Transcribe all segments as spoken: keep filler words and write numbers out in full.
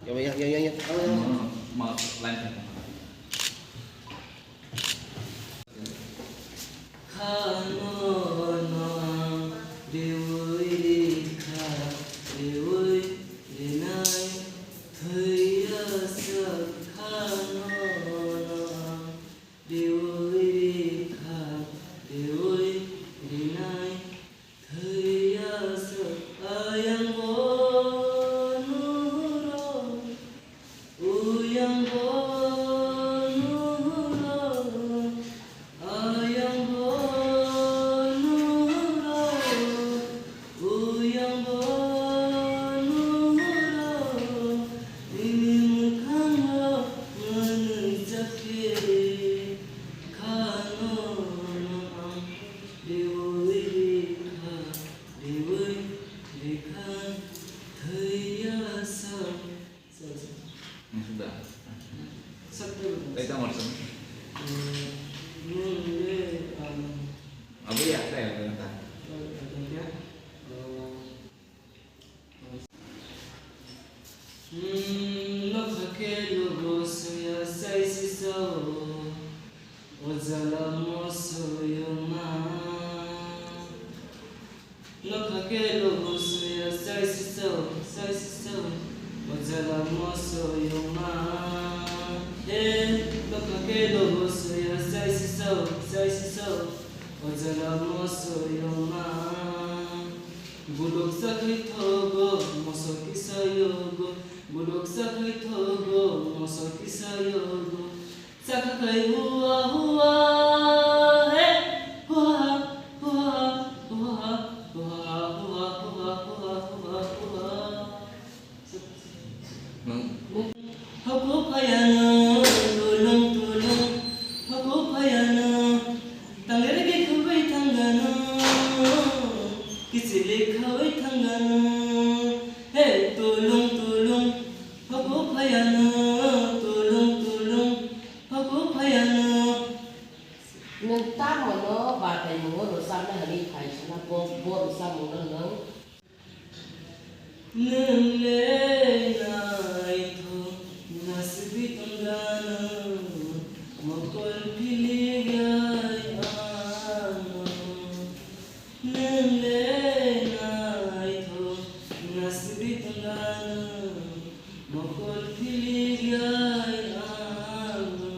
Yang, yang, yang, yang, yang. Khano no ang deui rikha, deui rinai thwiya swk khano no ang deui rikha, deui rinai thwiya swk ayang bo nuhuro. Uyang bo nuhuro, ayang bo nuhuro, uyang bo nuhuro, nini mwkhang o nwngjak khe, khano no ang deui rikha, deui rikha, thwiya sa. Sir, sir. Sudah. Sir, sir. Tei tamo sir. Eh, nung le, um, Abu ya, tei abu ya, ta. Hmm, nokha khe lobo soya sai sisa o, o jala mosoyoma. Nokha khe lobo soya sai sisa o, sai sisa o, o jala mosoyoma. He, nokha khe lobo soya sai sisa o, sai sisa o, o jala mosoyoma. Buluk chakhwi thogo, moso kisa yogo, buluk chakhwi thogo, moso kisa yogo. Chakha khai hua hua, he, hua, hua, hua. Nung? Haku phayano, tulung tulung, haku phayano, tanglere ke khabai thangano, kichile khabai thangano, he tulung tulung, haku phayano, tulung tulung, haku phayano. Nwng tamo no batai mungo rwchapna hwnwi phai sina bo, bo rwchapmung no nwng. Nwng le naithok nasugwi tongda nwng, mokol philik ya ano. Nwng le naithok nasugwi tongda nwng, mokol philik ya ano.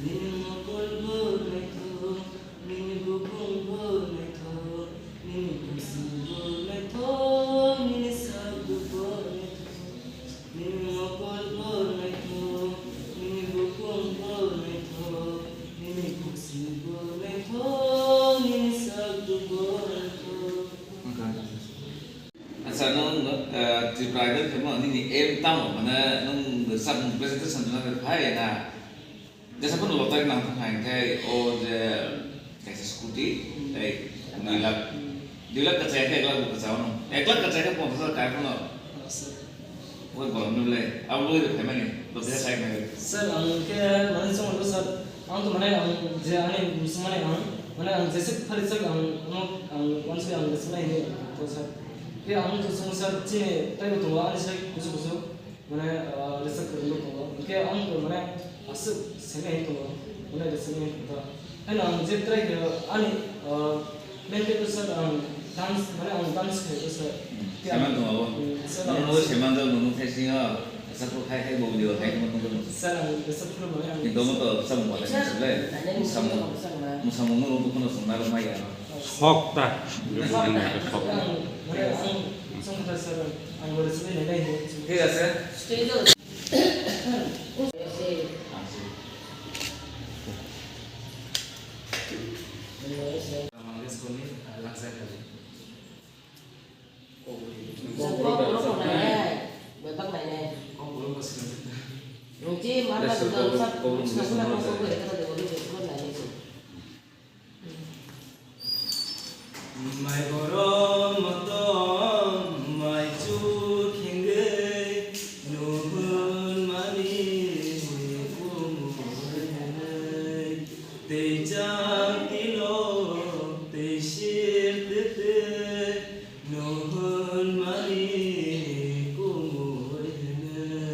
Nini mokol bo naithok, nini bukung bo naithok, nini bwswk bo naithok, nini sak bo naithok, nini mokol bo naithok, nini bukung bo naithok, nini bwswk bo naithok, nini sak bo naithok. Acha, nwng, eh, Tripura Idol khe mo nini aim tamo, mane nwng rwchapmung presentation rwna phai na? Jesa phano lotai nang thang hai khe o je kaisa scooty, tei dui lakh, dui lakh kwchai khe ek lakh bo kwchao no. Ek lakh kwchai khe ponchash hajar kai phano. Oi bolong ni le, abo le phaimani, lotai sai nai. Sir, ang khe mane chwng sir, ang to mane ang je ani mane ang, mane ang jesa phari sir ang, ang, ang wansuk ang jesa nai ni to sir. Khe ang to chwng sir chini taibo tongo ani sai kusu kusu. Mane, ah, rwchap kwrwngbo tongo. Hinkhe ang bo mane aswk sengwi tongo. Mane rwchapnai tongo. Haino ang je try khe ani, ah, main khe to sir ang dance, mane ang dance khe to sir. Hmm. Khe ang, saiman tongo abo. Hmm, sir, nono ang nogo saiman jak nung thai singo. Rwchap khai khai bo video khai mo nung. Sir, ang rwchap phuru mane ang. Kintu mo to rwchap mo le sir le. Musamung, musamung nung rung phano sung naro mai ya. Sok ta. Sok. Ang, mane ang, song khe sir, ang bo rwchapnai nai nai. Thik ase. Mai borom motom mai chuk hingwi nuhun mani kumui hwnwi tei chak tilo tei sir tete nuhun mani kumui hwnwi.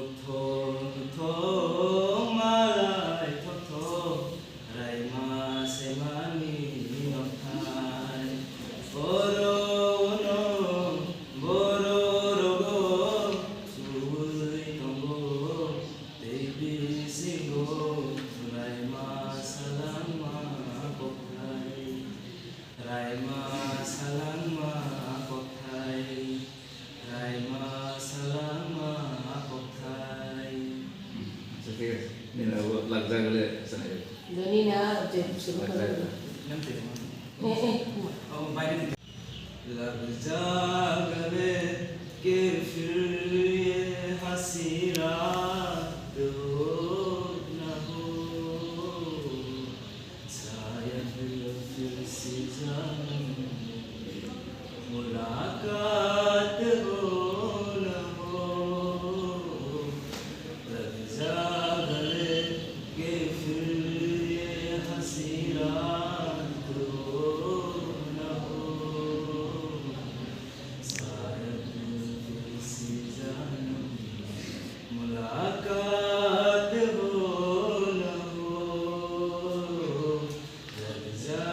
Thok thok malai thok thok, raima semani nokthai. Oro ono borok rogo suwi tongo, tei bisingo raima salangma kokthai. Raima salangma kokthai, raima salangma kokthai. Acha, thik ase. Nini abo lagjak le sana jago. Doni na, je, suru lagjak karo. Le. Eh, eh. Oh, bai. Lagjak le, ke phir ye hasi raat ho na ho. शायद फिर से जन्म मुलाकात हो न हो। लग जा गले के फिर ये हंसी रात हो न हो। शायद फिर से जन्म मुलाकात हो न हो। लग जा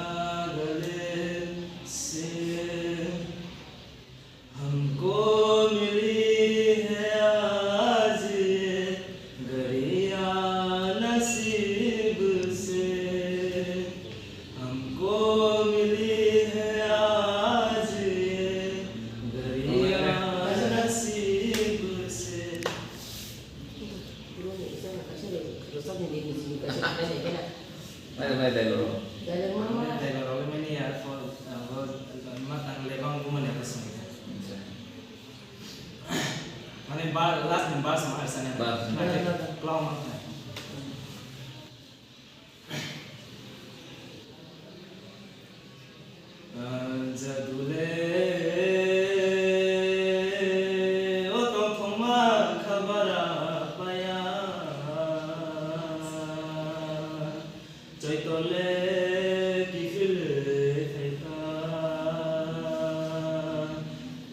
गले से हमको मिली है आज ये घड़ियां नसीब से। हमको मिली है आज ये घड़ियां नसीब से। Mai, mai, dai loro. Dai loro, mama. Dai loro, mani ya, for, uh, for, uh, matang lebang, woman ya, person. Acha. Mane bar, last name bar sama arsa ne. Bar. Mane, clown. Jadule o tongthokma khabara paya, choitole kiphilwi phaikha.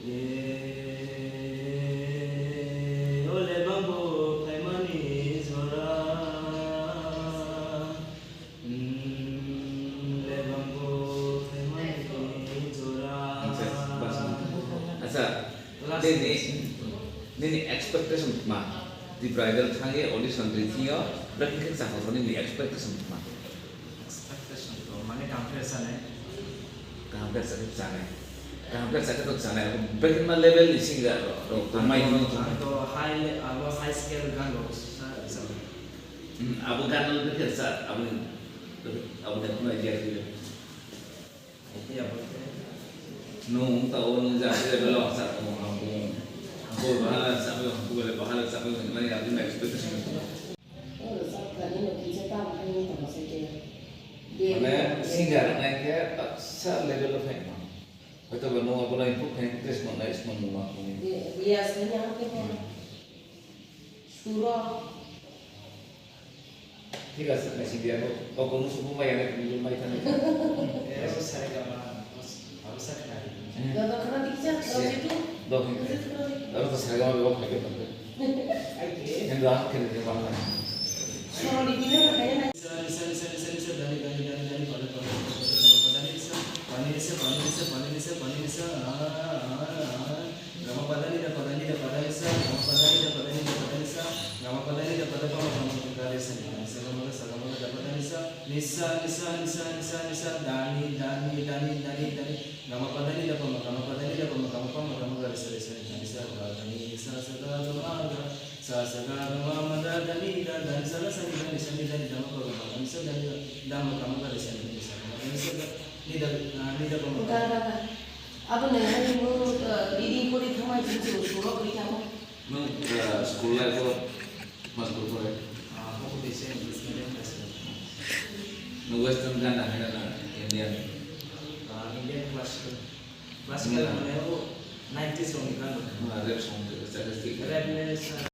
E, o lebang bo phaimani jora. Acha, nini, nini expectation ma, Tipra Idol thangwi audition rithwio, bwkha khe chakha nini expectation ma. Expectation to mane kaham khe sanai. Kaham khe chakha chanai. Kaham khe chakha to chanai. Bwkha ma level ni singer rok, rok, tongmai hino to. Ang to high le-, abo high scale gan rok sa, sa. Hmm, abo gan no bwkha sa, abo, abo de no idea khe. Idea bo khe. No, ta o no ja, level o sa, ko ha, ko. Ko bahala sa, ko, ko le bahala sa, ko, mane abo na expectation. Mane singer nai khe baksa level o phai ma. Hoito ba no abo lai phuk phai test man nai sman no ma ko. Yes, ni ang khe. Suro. Thik ase, naising dia ko. Kok kono supu mai ane, kono mai thani. Eh, abo sa re ga ma, abo sa khna. Do, do, khna dikja, do, jitu. Do, khna. Jitu khna dik. Aro to sa re ga ma bebak khai ke. Ai ke. Hen do, ah, khna dikja ma. Suro ni bina na kaya na. Sa, sa, sa, sa, sa, dani, dani, dani, dani, pada, pada, pada, pada, pada, dani, sa, pani, sa, pani, sa, pani, sa, pani, sa, ah, ah, ah. Gama pada ni da pada ni da pada ni sa, gama pada ni da pada ni da pada ni sa, gama pada ni da pada pa ma gama pada ni sa ni sa gama da sa gama da pada ni sa, ni sa, ni sa, ni sa, ni sa, ni sa, da ni, da ni, da ni, da ni, da ni, gama pada ni da pa ma, gama pada ni da pa ma, gama pa ma, gama ga re sa re sa ni da ni sa ga da ni sa sa ga ga ma ga, sa sa ga ga ma ma da da ni da, da ni sa ga sa ni da ni sa ni da ni da ma pa ga ma da ni sa da ni da, da ma ga ma ga re sa ni da ni sa ga ma da ni sa ga ni da, ah, ni da pa ma ga. Ga, ga, ga. Abo nai hani mo, eh, reading pori thangma jin jin suro kri thangma. Nwng, eh, school life o ma school pore? Ah, hoko de se English medium class. Nwng western gana hai na Indian? Ah, Indian classical. Classical mane o nineties rok ni gan. Nwng rap song de, rap ni. Rap ni sa-